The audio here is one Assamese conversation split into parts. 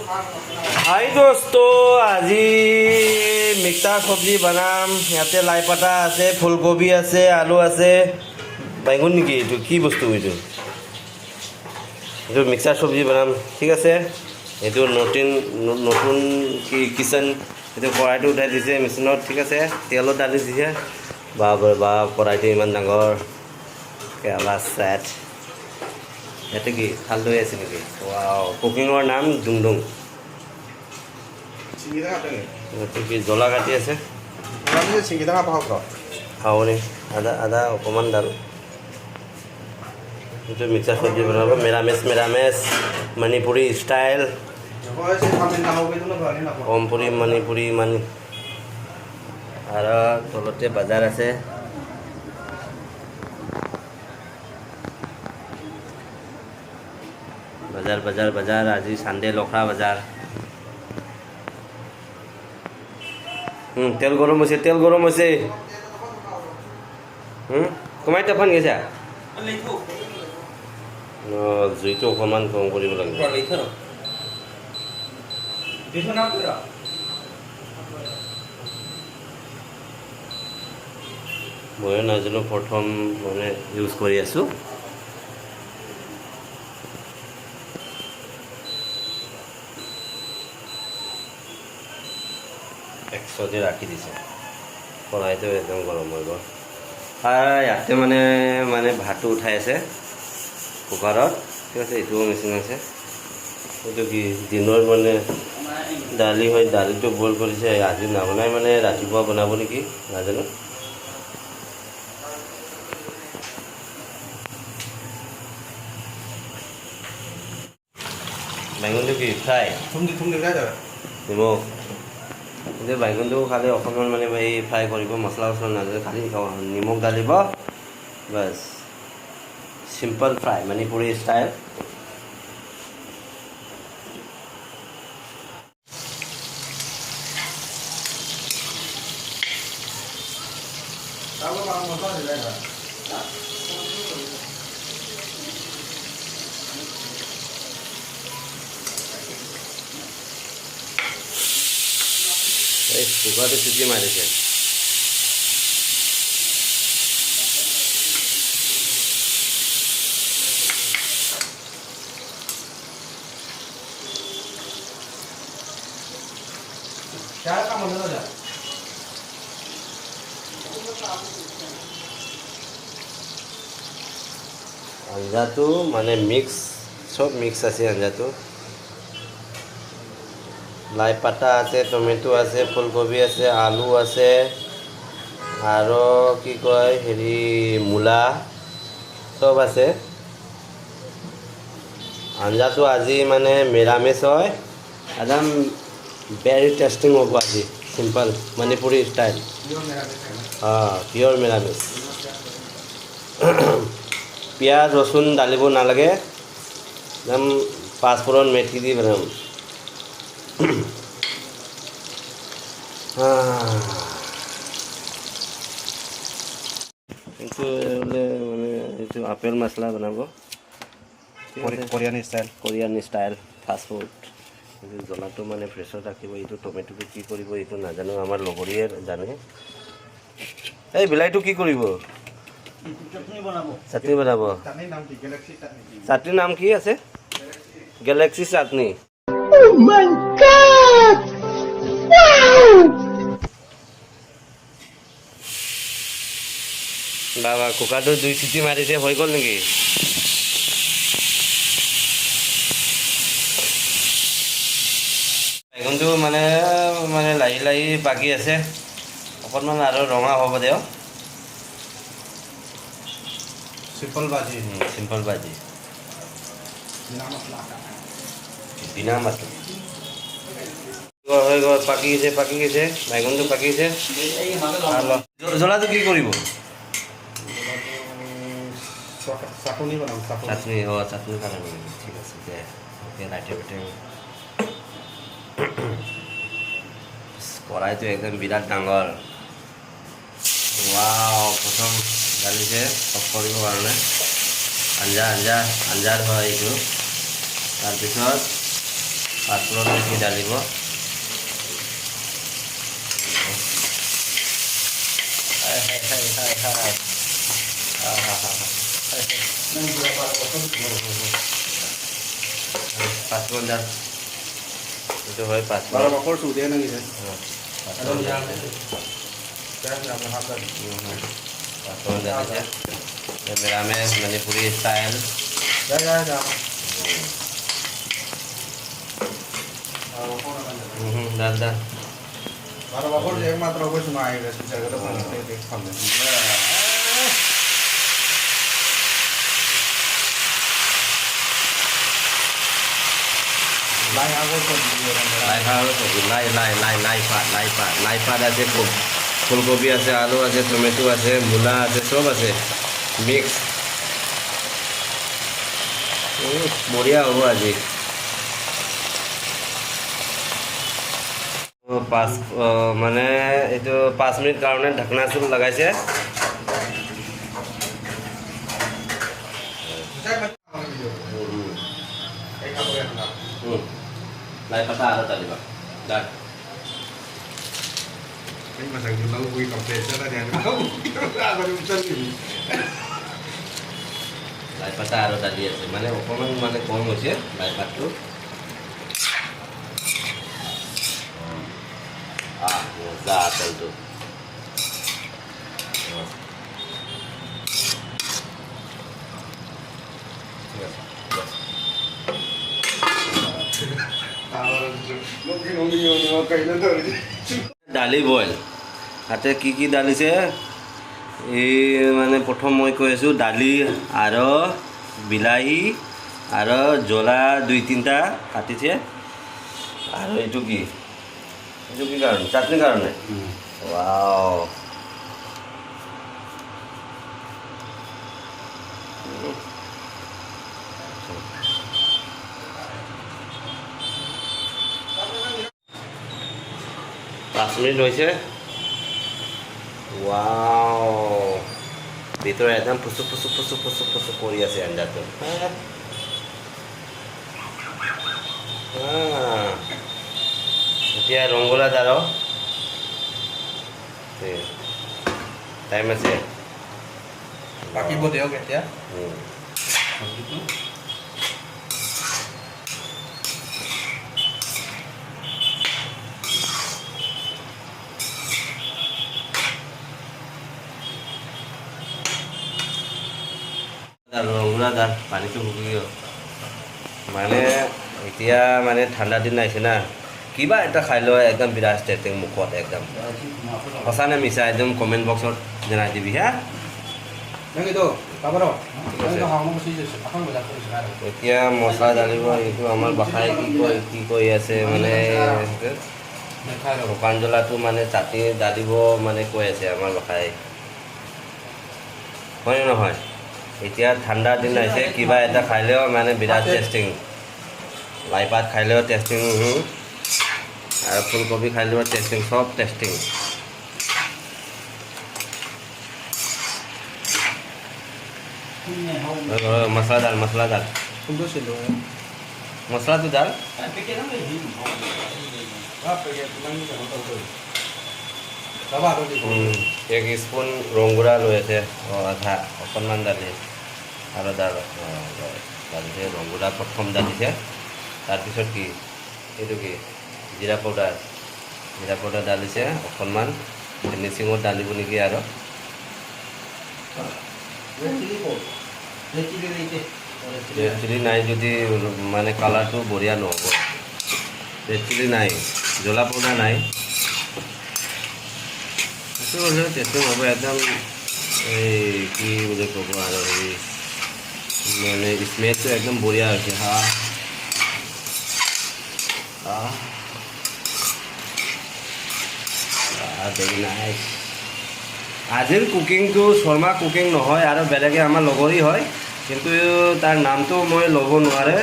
হাই দোস্ত, আজি মিক্সাৰ চব্জি বনাম। ইয়াতে লাই পাতা আছে, ফুলকবি আছে, আলু আছে, বাইগুন নেকি এইটো? কি বস্তু এইটো? এইটো মিক্সাৰ চব্জি বনাম, ঠিক আছে। এইটো নতুন নতুন কি কিচেন। এইটো কড়াইটো উঠাই দিছে মেচিনত, ঠিক আছে। তেলত ঢালি দিছে। বাপৰে বাপ, কড়াইটো ইমান ডাঙৰ। কেলা চেট। ইয়াতে কি থাল দৈ আছে নেকি? ৱাও, কুকিঙৰ নাম ডুংডুং। ইয়াতে কি জ্বলা কাটি আছে? খাৱনি আদা আদা অকণমান ডাল। এইটো মিক্সাৰ চব্জি বনাব, নিৰামিষ, নিৰামিষ, মণিপুৰী ষ্টাইল। কমপুৰী মণিপুৰী মানি। আৰু তলতে বজাৰ আছে। বজাৰ বজাৰ বজাৰ। আজি চানডে, লখৰা বজাৰ। তেল গৰম হৈছে, তেল গৰম হৈছে। কমাই তাফান গৈছা। জুইটো অকণমান কম কৰিব লাগিব। ময়ো নাজানো, প্ৰথম মানে ইউজ কৰি আছোঁ। একশতে ৰাখি দিছে। কড়াইটো একদম গৰম হৈ গ'ল। আৰু ইয়াতে মানে মানে ভাতটো উঠাই আছে কুকাৰত, ঠিক আছে। এইটোও মেচিন আছে। এইটো কি দিনৰ মানে দালি হয়, দালিটো বইল কৰিছে। আজি নবনাই, মানে ৰাতিপুৱা বনাব নেকি, নাজানো। বাইগুনটো কি ফ্ৰাই? নিমখ। কিন্তু বাইগুনটো খালি অকণমান মানে এই ফ্ৰাই কৰিব, মছলা চছলা নালাগে, খালি নিমখ ঢালিব, bus. Simple fry, Manipuri style. এই কুকাৰটো চিটি মাৰিছে। আঞ্জাটো মানে মিক্স, চব মিক্স আছে আঞ্জাটো। লাই পাতা আছে, টমেটো আছে, ফুলকবি আছে, আলু আছে, আৰু কি কয় হেৰি মূলা, চব আছে। আঞ্জাটো আজি মানে নিৰামিষ হয়, একদম ভেৰি টেষ্টিং হ'ব আজি। চিম্পল মণিপুৰী ষ্টাইল, অঁ, পিয়'ৰ নিৰামিষ। পিঁয়াজ ৰচুন ঢালিব নালাগে, একদম পাঁচফোৰণ মেথি দি বনাম। এইটো বোলে মানে এইটো আপেল মছলা বনাব। Korean style. Korean style fast food. এইটো জ্বলাটো মানে ফ্ৰেছত ৰাখিব। এইটো টমেটোটো কি কৰিব এইটো নাজানো, আমাৰ লগৰীয়ে জানে। এই বিলাহীটো কি কৰিব? চাটনি বনাব। চাটনিৰ নাম কি আছে? Galaxy chutney. Oh my God! Wow! বাবা, কুকাৰটো দুই চিটি মাৰিছে, হৈ গ'ল নেকি? বেগুনটো মানে মানে লাহি লাহি পাকি আছে, অকণমান আৰু ৰঙা হ'ব দিয়ক। চিম্পল ভাজি। চিম্পল ভাজি, বিনা মছলা। হৈ গ'ল, পাকি গৈছে, পাকি গৈছে, বাইগুনটো পাকি গৈছে। জ্বলাটো কি কৰিব? চাটনি বনাম, চাটনি। চাটনি, অঁ, চাটনি খালে নেকি? ঠিক আছে দে, অ'কে। লাইটে পেটে কড়াইটো একদম বিৰাট ডাঙৰ। ৱাও, প্ৰথম ঢালিছে চব কৰিবৰ কাৰণে। আঞ্জা আঞ্জা আঞ্জাৰ হয় এইটো। তাৰপিছত পাঁচফোৰণ বেছি ডালিব। হাই হাই হাই হাই হাই, হা হা হা হা। পাঁচফোৰণ ডাল, এইটো হয় পাঁচফোৰণ। পাঁচফোৰণ ডালিছে। পাঁচফোৰণ ডালিছে, নিৰামিষ মণিপুৰী ষ্টাইল। ডাল ডাল। একমাত্ৰ কৈছো মই আহি লাই আগৰ। লাই শাক আৰু চব্জি, লাই লাই লাই লাই পাত, লাই পাত, লাই পাত আছে, ফুলকবি আছে, আলু আছে, টমেটো আছে, মূলা আছে, চব আছে মিক্স। বঢ়িয়া হ'ব আজি। পাঁচ মানে এইটো 5 মিনিট কাৰণে ঢাকনা চুল লগাইছে। লাই পাতা আৰু দালিবা দাল। লাই পাতা আৰু দালি আছে, মানে অকণমান মানে কম হৈছে লাই পাতটো। আহ, মজা তেলটো। ঠিক আছে, বাছ। দালি বইল, তাতে কি কি দালিছে? এই মানে প্ৰথম মই কৈ আছোঁ, দালি আৰু বিলাহী আৰু জ্বলা দুই তিনিটা কাটিছে। আৰু এইটো কি? এইটো কি কাৰণে? চাটনিৰ কাৰণে। ৱাও, 5 মিনিট হৈছে। ৱাও, ভিতৰে একদম ফুচু ফুচু ফুচু ফুচু ফুচু কৰি আছে আঞ্জাটো। আহ, এতিয়া ৰঙগোলা আৰু টাইম আছে। পাকিব দিয়ক এতিয়া। চব্জিটো। ৰঙগোলা ডাল, পানীটো শুকি গ'ল। মানে এতিয়া মানে ঠাণ্ডা দিন আহিছে না, কিবা এটা খাই লৈ একদম বিৰাট টেষ্টিং মুখত একদম। সঁচা নে মিছা একদম কমেণ্ট বক্সত জনাই দিবি হা। 여기도 봐봐라. ঠিক আছে। 여기도 한번 쓰셨어. 한번 잡고 있어. এতিয়া মছলা ঢালিব। এইটো আমাৰ বাসাই কি কয়, কি কৰি আছে মানে শুকান জ্বলাটো মানে চাটনি ঢালিব মানে কৈ আছে আমাৰ বাসাই, হয় নে নহয়? এতিয়া ঠাণ্ডা দিন আহিছে, কিবা এটা খাইলেও মানে বিৰাট টেষ্টিং। লাই পাত খাইলেও টেষ্টিং আৰু ফুলকবি খাইলেও টেষ্টিং, চব টেষ্টিং। মছলা ডাল, মছলা ডাল। সুন্দৰ ছিল। মছলাটো ডাল। Ah, বাবা। এক স্পুন ৰংগুড়া লৈ আছে। অঁ, আধা অকণমান দালি আৰু ডাল, অঁ, দালিছে। ৰংগুড়া প্ৰথম দালিছে। তাৰপিছত কি? এইটো কি? জিৰা পাউডাৰ, জিৰা পাউডাৰ ঢালিছে অকণমান। ফিনিচিঙত ঢালিব নেকি আৰু? ৰেড চিলি নাই যদি মানে কালাৰটো বঢ়িয়া নহ'ব। ৰেড চিলি নাই, জ্বলা পাউডাৰ নাই। সেইটো হ'লেও টেষ্টিং হ'ব একদম। এই কি বুলি ক'ব আৰু, হেৰি মানে স্মেলটো একদম বঢ়িয়া হৈছে। হা আহ, ভেৰি নাইচ। আজিৰ কুকিংটো শৰ্মা কুকিং নহয় আৰু বেলেগে, আমাৰ লগৰী হয়, কিন্তু তাৰ নামটো মই ল'ব নোৱাৰে,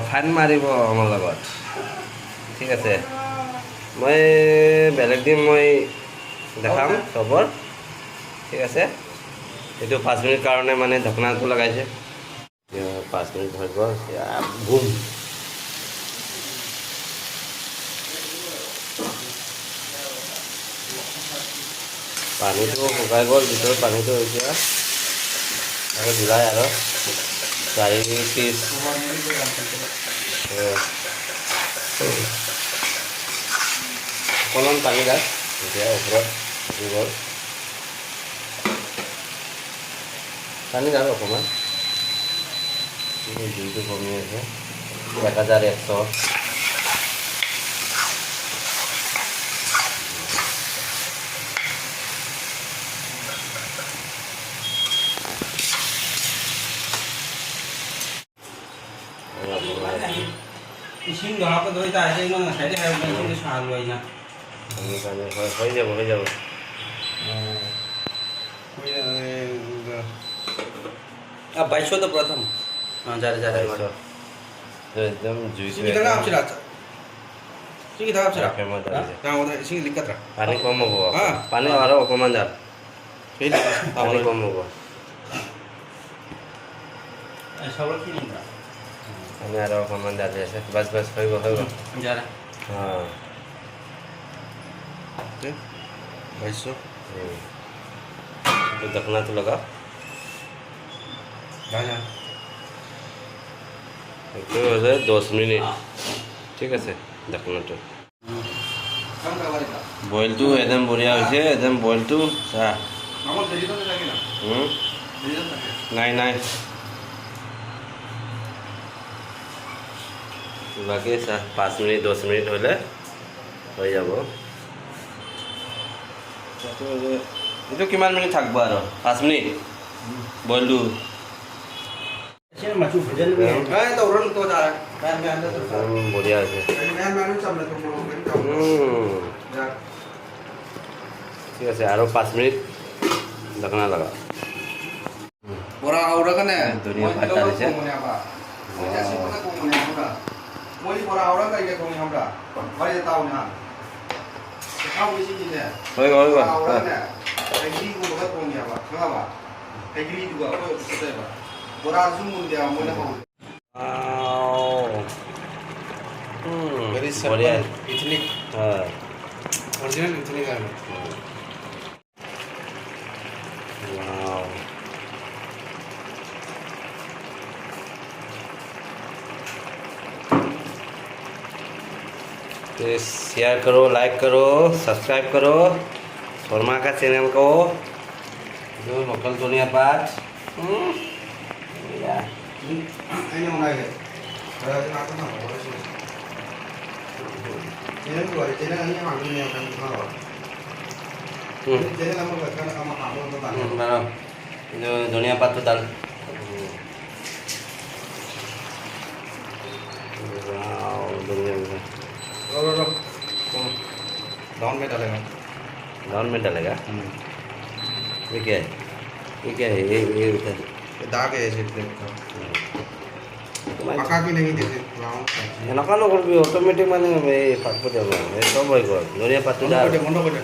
ফাইন মাৰিব আমাৰ লগত। ঠিক আছে, মই বেলেগ দিন মই দেখাম চবৰ। ঠিক আছে, এইটো 5 মিনিট কাৰণে মানে ঢাকনাটো লগাইছে। এতিয়া 5 মিনিট হৈ গ'ল। বুম। পানীটো শুকাই গ'ল, ভিতৰত পানীটো। এতিয়া আৰু দিলাই আৰু 4 পিচ। অকণমান পানী দাল এতিয়া ওপৰত দি গ'ল। পানী ডাল অকণমান। জুইটো কমি আছে, 1100। ꯏꯁꯤꯡꯗꯣ ꯍꯥꯞꯀꯗꯣꯏ ꯑꯣꯏꯇꯥꯔꯗꯤ ꯑꯩꯉꯣꯟꯗ ꯉꯁꯥꯏꯗꯩ ꯍꯥꯏꯕ ꯏꯁꯤꯡꯗꯣ ꯁꯥꯍꯜꯂꯣꯏꯅ। পানী পানী হৈ হৈ যাব, হৈ যাব। 2200도 প্ৰথম যাৰে যাৰে। একদম জুইটো ꯏꯁꯤꯡ ꯈꯤꯇꯪ ꯍꯥꯞꯁꯤꯔꯥ? ꯏꯁꯤꯡ ꯈꯤꯇꯪ ꯍꯥꯞꯁꯤꯔꯥ? ꯏꯁꯤꯡ ꯂꯤꯛꯀꯗ꯭ꯔꯥ? পানী কম হ'ব। পানী আৰু অকণমান ডাল, পানী কম হ'ব। পানী আৰু অকণমান ঢালি আছে। বাছ বাছ, হৈ গ'ল, হৈ গ'ল। অঁ। 2200। ঢাকনাটো লগাও। এইটো হৈছে 10 মিনিট, ঠিক আছে। ঢাকনাটো বইলটো একদম বঢ়িয়া হৈছে, একদম বইলটো চাহ। নাই নাই, বাকী চাহ 5 মিনিট 10 মিনিট হ'লে হৈ যাব। এইটো কিমান মিনিট থাকিব? আৰু 5 মিনিট বইলটো। বঢ়িয়া হৈছে। ঠিক আছে, আৰু 5 মিনিট ঢাকনা লগা। ꯕꯣꯔꯥ ꯍꯧꯔꯒꯅꯦ। ধনিয়া পাত ঢালিছে। ꯃꯣꯏꯗꯤ ꯕꯣꯔꯥ ꯍꯧꯔꯒ ꯀꯔꯤ ꯀꯔꯤ ꯊꯣꯡꯉꯤ ꯈꯪꯕ꯭ꯔꯥ? ꯋꯥꯔꯤꯗ ꯇꯥꯎꯅꯦ ꯍꯥꯟꯅ ꯆꯥꯛꯍꯥꯎꯒꯤꯁꯤꯗꯤꯅꯦ। হৈ গ'ল, হৈ ꯕꯣꯔꯥ গ'ল। ꯍꯧꯔꯒꯅꯦ ꯍꯩꯒ꯭ꯔꯤꯒꯨꯝꯕꯒ ꯊꯣꯡꯉꯦꯕ, ꯈꯪꯉꯕ? ꯍꯩꯒ꯭ꯔꯤꯗꯨꯒ ꯑꯩꯈꯣꯏ ꯑꯣꯐꯤꯁꯇ ꯂꯩꯕ ꯕꯣꯔꯥꯁꯨ ꯃꯨꯟꯗꯦꯕ ꯃꯣꯏꯅ ꯍꯧꯔꯦ। Very বঢ়িয়া। Ethnic. হয়। অৰিজিনেল ইথনিক আৰু। Wow. तो शेयर करो, लाइक करो, सब्सक्राइब करो शर्मा का चैनल को, जो लोकल धनिया पात। बढ़िया। ꯑꯩꯅ ꯉꯥꯏꯒꯦ ꯆꯦꯅꯦꯜ ꯂꯣꯏꯔꯦ, ꯆꯦꯅꯦꯜ ꯑꯅꯤ ꯍꯥꯡꯗꯣꯏꯅꯦ, ꯈꯪꯉꯕ? ꯆꯦꯅꯦꯜ ꯑꯃꯒ ꯈꯔ ꯑꯃ ꯍꯥꯡꯕ ꯑꯃ ꯇꯥꯅꯤ। বাৰু, এইটো ধনিয়া পাতটো ডাল। Wow, ধুনীয়া ধুনীয়া। ৰ ৰ ৰ, डाउन में डालेगा। डाउन में डालेगा। ये क्या है? ये क्या है? ये उठा दे। ये दाग है ऐसे देखो, पका भी नहीं देते राउंड। এনেকুৱা নকৰিবি, অট'মেটিক মানে এই পাতটো দিব, এই চব হৈ গ'ল। ধনিয়া পাতটো বন্ধ ডাল। কৰি দে, বন্ধ কৰি দে।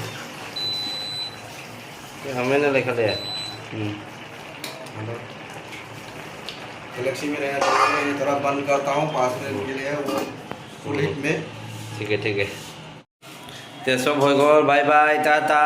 हमें ना लिखा दिया। गैलेक्सी में रहना चाहिए। ये थोड़ा बंद करता हूँ 5 मिनट के लिए, वो फुल हीट में। ठीक है, ठीक है। তে চব হৈ গ'ল। Bye bye, tata.